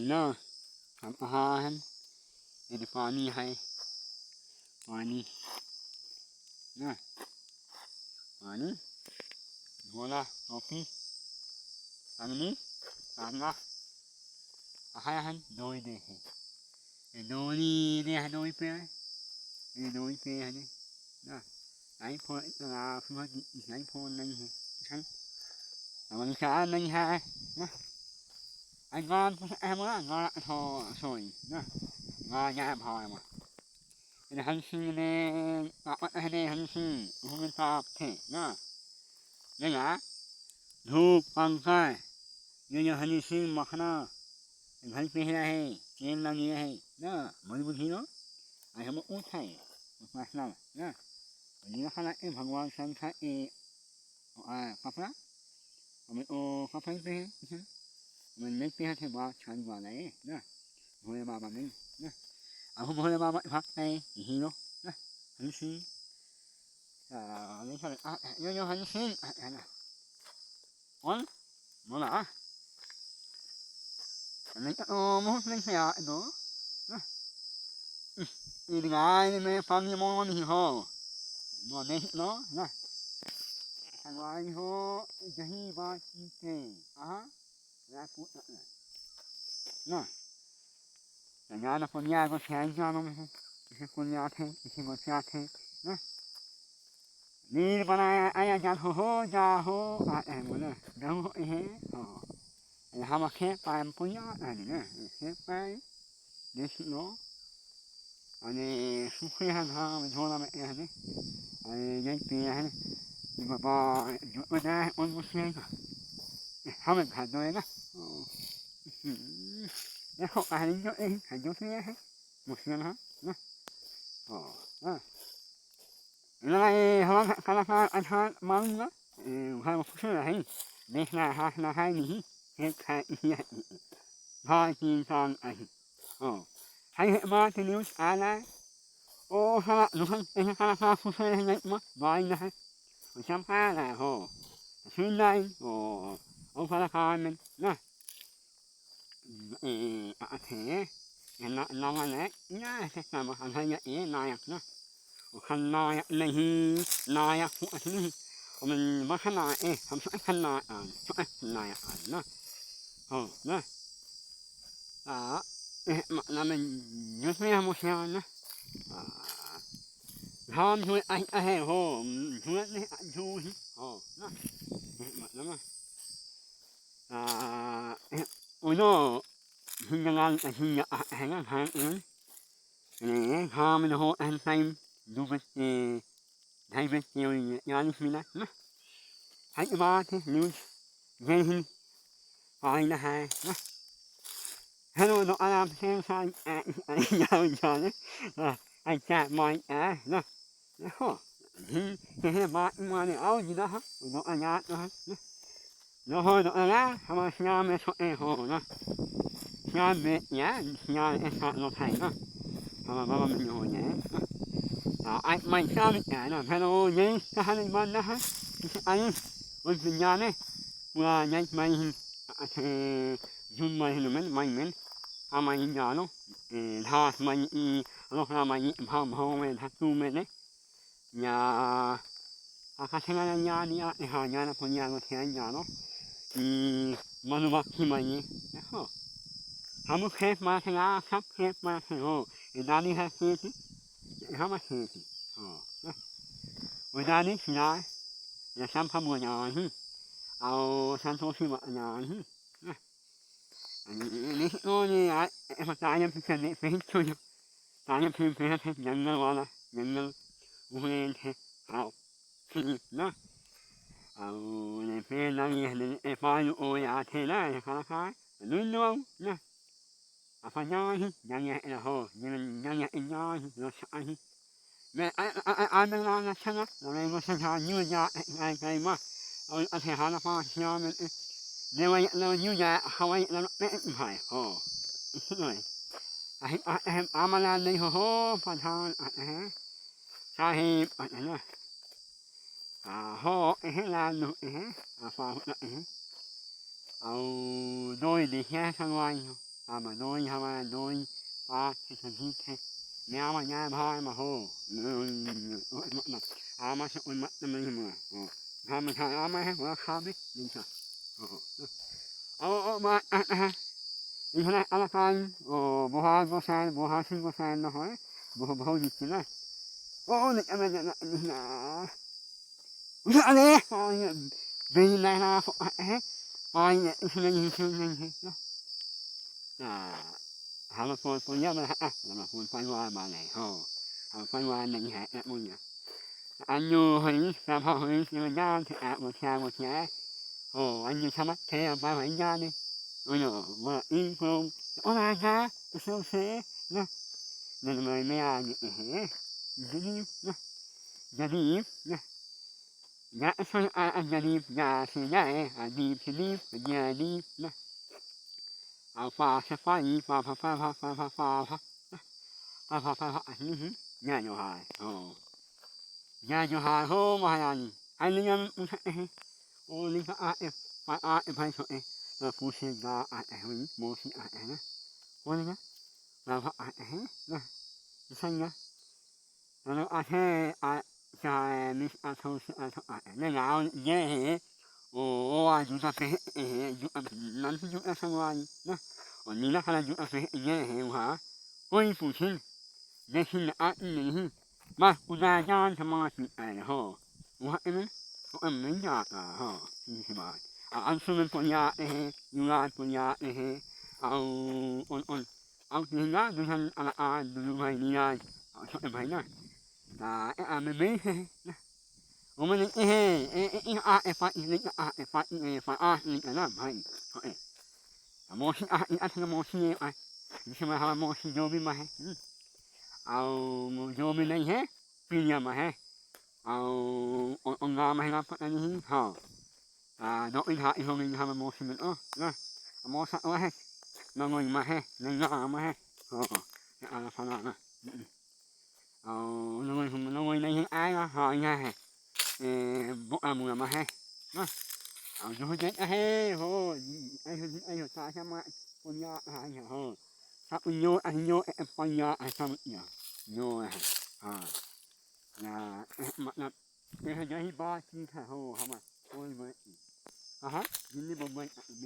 ເນາະ ທຳອາຫານ ເຮັດປານີ້ໃຫ້ ປານີ້ນະ ປານີ້ ຫົວລະ ໂອເຄ ອັນນີ້ ຕາມລະ ອາຫານ ໂດຍເດ ໂດຍນີ້ເດ ໂດຍເປ ໂດຍເປ ນີ້ ນະ ໄອໂຟນ ລາ ຄືວ່າໄອໂຟນນັ້ນ ຫັ້ນ ອາ ມັນຊາ ມັນຊາ ນະ ໄອງານ ແອມ ງານ ໂຊຍ ນະ ງານ ຍາ ພາຍ ມາ ເປັນ ຫັນ ຊີ ແນ ອາ ແນ ຫັນ ຊີ ຮູ້ ເປັນ ພາບ ເທ ນະ ເວລາ ຖືກ ຟັງ ກາຍ ຍາ ຍາ ຫັນ ຊີ ມາ ຄະນາ ເປັນ ຫັນ ເປ ເຮ ເກນ ນາ ເນ ເຮ ນະ ມັນ ບຸ ທີ ເນາະ ໄອ ຄຳ ອຸ ໄທ ມາ ນະ ນະ ອັນນີ້ ນະ ຄະນະ ເອັມ ພັງ ວັນ ສັນ ຄະ ເອ ອາ ຄາ ພະ ມັນ ໂອ ຄາ ພັງ ເປ ມັນ ເປັນ ເປ ເທ ບາ ສັນ ວາ ໄລ ນະ ໂຮ ຍາ ມາ ບາ ເມັນ ນະ ອາ ໂຮ ໂຮ ຍາ ມາ ບາ ພັກ ໄອ ຮີ ໂນ ນະ ຫັນ ຊີ ອາ ເລ ຊາ ອາ ຍາ ຍາ ຫັນ ຊີ ອາ ນະ ອອນ ມາລະ ອັນນີ້ ໂອ ໂມ ເລັງ ເຊ ອາ ໂນ ນະ ອີ ອີ ລາຍ ແມ່ຟັງ ມີ ມອງ ມີ ໂຮ ໂມ ເນ ໂນ ນະ ທັງ ວາ ໂຮ ຈະ ຮີ ບາ ຈີ ເຕ ອາ ລາ ປຸ ນະ ນະ ຍາ ນະ ຄົນ ຍາ ຄົນ ແຊ ຍາ ນະ ຄົນ ຍາ ເທ ຄົນ ຍາ ເທ ນະ ນີ້ ປານາ ອາຍາ ຈາ ໂຮ ໂຮ ຈາ ໂຮ ອາ ແອ ໂມ ນະ ດາ ໂຮ ເອ ເຮ ໂຮ ເອ ຮາ ມາ ເຄ ປາຍ ໂມ ຍາ ອາ ນີ້ ນະ ເຄ ປາຍ ເດ ໂນ ອັນນີ້ ສຸ ເຄ ຫັນ ຮາ ເປັນ ໂທ ລາ ແມ່ ເອ ນີ້ ອັນນີ້ ຍາຍ ເປ ຫັ້ນ ນີ້ ບາ ບາ ຢູ່ ອາ ນາ ໂອນ ໂມ ເຊ ກະ ເຮົາ ແມ່ນ ຂາດ ໂດຍ ນະ ໂອ້ ແລ້ວ ເຂົາ ອັນນີ້ ໂຍ ເອ ໃຫ້ ໂຍ ເຊ ໃຫ້ ໂມ ເຊ ນະ ນະ ໂອ້ ນະ ລະ ເຮົາ ຄາ ລາ ຄາ ອັນ ທາ ມັງ ນະ ເອີ ໃຫ້ ມາ ຜູ້ ເຊີ ໃຫ້ ເມ ນາ ຮາ ນາ ໃຫ້ ນີ້ ເຮັດ ໃຫ້ ເຮັດ ພາ ຈີ ຊາງ ໄອ ໂອ້ ໃຫ້ ເຮັດ ມາ ທີ ນິວ ອາ ນາ ໂອ ຄາ ລະ ລຸ ໃຫ້ ເຮັດ ຄາ ລາ ຄາ ຜູ້ ເຊີ ໃຫ້ ມາ ບາຍ ນະ ໃຫ້ ສຳພາ ນະ ໂອ້ ຊື່ ນາຍ ໂອ້ ໂອ ຄາ ລາ ຄາ ແມ່ນ ນະ ເອ ອາ ເທ ນະ ນະ ມາ ແນ ຍາ ເຊ ນະ ມາ ອັນ ໃຫ້ ຍາ ເອ ນາ ຍະ ນະ ໂອ ຄັນ ນາ ຍະ ນະ ຮີ ນາ ຍະ ຫົວ ທີ ນີ້ ໂອ ມັນ ມາ ຄະນາ ເອ ຄຳ ຊະ ອັນ ຄະນາ ອາ ຊະ ອັນ ນາ ຍະ ອາ ນະ ໂອ ນະ ອາ ເອ ມາ ນະ ມັນ ຍະ ເຊ ໂມ ເຊ ນະ ອາ ທຳ ຊ່ວຍ ອາ ອາ ເຮ ໂຮ ຊ່ວຍ ເນ ອາ ໂຍ ຮີ ໂຮ ນະ ເອ ມາ ນະ ມາ ອາ ເອ ໂອ ໂນ Hinyangan, hinga, a, hanga, ha, in. Ne, ha, min, ho, an, time, du, bes, e, dai, bes, e, o, ya, ni, mina, na. Hai, ba, te, ni, je, hin, ai, na, hai, na. Hello, no, alam, sen, san, a, i, a, ya, ya, ne. A, ai, cha, mai, a, na. Ho, hi, he, he, ma, ma, ne, au, ni, na, ha, no, a, ya, na, ha, na. Nō hoʻi nō ʻana, ha ma siame soʻe ho na. Siame ia, siame e sa no tai na. Ha ma mama mi nō ne. A ai mai siame ia na, hano nei, sa hane mana ha. Ai, ʻo te siame. Ua nei mai hin, a te, jun mai hin men, mai men. A mai ia no. E, ha mai i, alo ha mai i, ha ma ho me, ha tu me ne. Ia, a ka tenga na ia ni a, e ha ia na po ia no te ia no. I manu ma ki mai ni. E ho. Ha mu ke ma tenga, ha ke ma te ho. E na ni ha ke ti. E ha ma ke ti. Ho. O na ni ia. Ia sam pa mo ia hi. Ao san to si ma ia hi. Ani, ni, ni, no, ni, a, e, ma, ta, ni, pe, ni, pe, to, ni. Ta, ni, pe, pe, pe, ni, na, wa, na, ni, na, u, ni, te, a, o, pe, na. A, u, ni, pe, na, ni, ni, e, pa, ni, o, ya, te, na, e, ka, ka, ni, no, na. A, pa, ni, ni, ni, e, ho, ni, ni, ni, e, ni, no, sa, ni. Me, a, a, a, a, me, na, na, sa, na, na, me, mo, sa, sa, ni, ya, e, e, e, ma. O, a, te, ha, na, pa, si, ya, me, e. Ne, wa, ya, na, ni, ya, ha, wa, ya, na, me, e, hai, ho. Isi, no, e. A, he, a, e, a, ma, na, ne, ho, ho, pa, sa, a, e. Sa, he, a, e, na. A, ho, e, he, la, no, e, he. A, pa, ho, na, e, he. A, o, do, e, de, he, sa, wa, no. ອາມາໂດຍ ເຮົາມາໂດຍປາເຮັດທຳອິດເຮັດແນວມາຍາມພາມາໂຮ ອາມາສະອຸນມະນຳເມືອ ທຳມະທາອາມາໃຫ້ຫົວຄາບິດ ນີ້ຊະ ໂອ້ ເອົາ ເອົາມາ ອາ ອາ ນີ້ນະ ອາລະການ ໂອ້ ບໍ່ຫາບໍ່ແສນ ບໍ່ຫາສິບບໍ່ແສນເນາະ ເຮີຍ ບໍ່ ບໍ່ ບໍ່ ນີ້ຊິນະ ໂອ້ ນີ້ ອັນນັ້ນ ນີ້ນະ ນີ້ນະ ອາເລ ໄປນະ ໄປນະ ໄປນະ ອ່າ ຫາມາໂພນໂພນຍາມາ ອ່ະ ຫາມາໂພນໄຟວາມາແລ້ວ ເຮົາໄຟວາແມ່ນແຮະ ແອະ ໂອ້ຍ ອັນຢູ່ເຮີຍ ສາມເຜົ່າເຮີຍ ຊິມາຍາມ ຊິອາບ ບໍ່ແຊ ບໍ່ແຊ ໂອ້ ອັນຢູ່ສະມັດເທ ໄປຫວຍຍານີ້ ໂອ້ຍ ບໍ່ອີ່ໂພງ ໂອລາຊາ ໂຊເຊ ນະ ນັ້ນມາແມ່ອານີ້ ເອີ ຈະດີນະ ຈະດີນະ ຍາ ຊະ ອາ ອາ ຍາດີ ຍາ ຊະ ຍາ ເອ ອາ ດີ ຊະ ດີ ຍາ ດີ ນະ ອາ ຟາ ຊະ ຟາ ອີ ຟາ ຟາ ຟາ ຍາ ໂຍ ຮາຍ ໂອ້ ຍາ ໂຍ ຮາຍ ໂອ້ ມາ ຮາຍ ອັນນີ້ ອາ ໂອ ລິ ອາ ເອ ອາ ເອ ໂຊ ເອ ເອີ ຟູ ຊິ ຍາ ອາ ເອ ໂມ ຊິ ອາ ເອ ນະ ໂອ ນະ ລາ ອາ ເອ ນະ ໃຊ່ນະ ອາ ເທ ອາ ຊາ ມິ ອາ ໂທ ຊິ ອາ ໂທ ອາ ເອ ນະ ລາວ ເຢ ເຮ ໂອ ໂອ ອາ ຢູ ຕາ ເປ ເອ ເຮ ຢູ ອາ ນັນ ຢູ ອາ ຊາ ວາ ນະ ໂອ ນີ ນະ ຄະ ຢູ ອາ ເປ ເອ ເຮ ຫາ ໂອຍ ປູ ຊິນ ເດ ຊິນ ອາ ອີ ເນ ມາ ອຸ ດາ ຍານ ສະ ມາ ຊິ ອາ ເຮ ໂອ ອາ ເອ ໂອ ອາ ເມ ຍາ ອາ ເຮ ຊິ ມາ ອາ ອັນ ສຸ ເມ ໂປ ຍາ ເອ ເຮ ຢູ ລາ ໂປ ຍາ ເອ ເຮ ເອົາ ໂອນ ໂອນ ເອົາ ນີ ນະ ດູ ທັນ ອາ ລະ ອາ ດູ ໄພ ນີ ນາ ເອົາ ໂຊ ເອ ໄພ ນະ ອາ ເອ ອາ ເມ ເມ ເຮ ນະ ໂອ ມາ ເອ ເຮ ເອ ເອ ອາ ເອ ຟາ ອີ ເລ ອາ ເອ ຟາ ອີ ເອ ຟາ ອາ ອີ ອາ ນະ ໄພ ໂຊ ເອ ໂມ ຊິ ອາ ອີ ອາ ທະ ໂມ ຊິ ເອ ອາ ຊິ ມາ ຮາ ໂມ ຊິ ໂຍ ມິ ມາ ເຮ ເອົາ ໂຍ ມິ ນາ ເຮ ປິນຍາມາເຮ ເອົາ ໂອ ໂອ ງາມາເຮ ງາມປານນີ້ ເຮົາ ອາ ໂນ ອິນ ຫາ ອິນ ໂຮ ງ ລິນ ຫາ ມາ ໂມ ຊິ ເມນ ໂອ ນະ ອາ ໂມ ສະ ໂອ ເຮ ໂນ ໂງ ມາເຮ ໂນ ງາມາເຮ ໂອ ອາ ລະ ພະ ນາ ນະ ເອົາ ໂນ ໂງ ໂນ ໂງ ໃນ ເຮ ອາຍ ນະ ຫາ ຍາ ເຮ ເອ ບຸ ອາ ເມືອ ມາ ເຮ ນະ ເອົາ ໂຍ ເຮ ເຮ ໂຮ ໄອ ເຮ ໄອ ເຮ ສາ ສະ ມາ ປຸນຍາ ອາ ຍາ ໂຮ ສະ ອຸ ໂຍ ອາ ໂຍ ເອ ປັນຍາ ອາ ສະ ຍາ ໂຍ ອາ ນາ ເອ ມະ ນະ ເອ ຮະ ຍາ ຮິ ບາ ຊິ ທະ ໂຮ ຮະ ມະ ໂອຍ ເມ ອະ ຮະ ຍິນດີ ບໍ່ ເມ ອະ ເມ